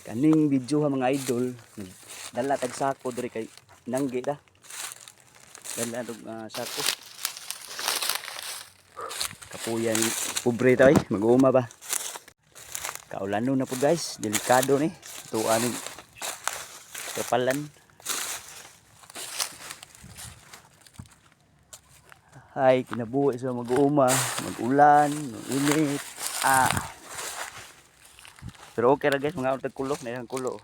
Kaning video ha, mga idol, dala tag sako diri kay nanggi ta. Dala tag sako. Kapuyan, pobre ta eh, mag-uuma ba. Kaulano na po, guys, delikado ni. Tuwa ni kapalan. Ay, kinabuhi sa mag-uuma, mag-ulan, mag-init. Ah. Pero okay ra, guys, mga tag kulo, na kulo.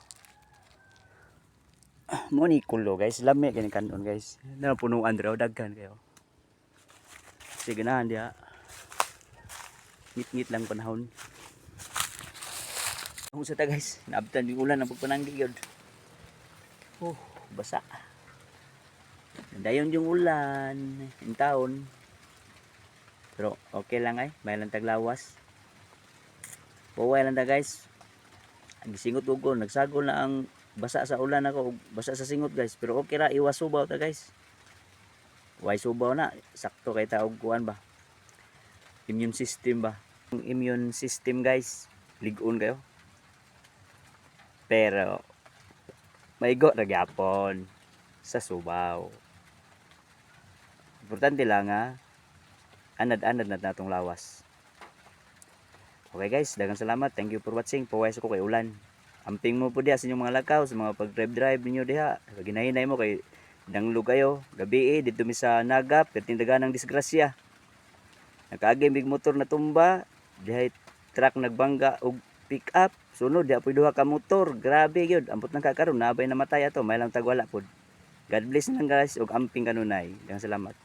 Mo ni kulo, guys, lami kini kanon, guys. Na punuan dira, daghan kayo. Sige na diha. Ngit-ngit lang panahon. Kung sa ta, guys, naabtan yung ulan ang pagpananggi yun. Oh, basa. Dayon yung ulan, in taon. Pero okay lang ay, may lang taglawas. Puway lang ta, guys. Ang singot ko, nagsagol na ang basa sa ulan ako, basa sa singot, guys. Pero okay ra, iwas subaw ta, guys. Way subaw na, sakto kay taog kuan ba. Immune system ba? Ang immune system, guys, ligon kayo. Pero maigo ra gyapon sa subaw. Importante lang nga anad-anad na natong lawas. Okay guys, daghang salamat. Thank you for watching. Puway sa ko kay ulan. Amping mo po diha sa inyong mga lakaw, sa mga pag-drive-drive ninyo diha. Ginahinay mo kay danglog kayo. Gabi eh, dito mi sa Naga, perting ng disgrasya. Nakaagi mig motor na tumba, dihay truck nagbangga og pick up. Sunod diha po'y duha ka motor. Grabe gyud. Ambot nang kakaron nabay namatay ato, may lang tagwala pod. God bless na lang, guys, ug amping kanunay. Daghang salamat.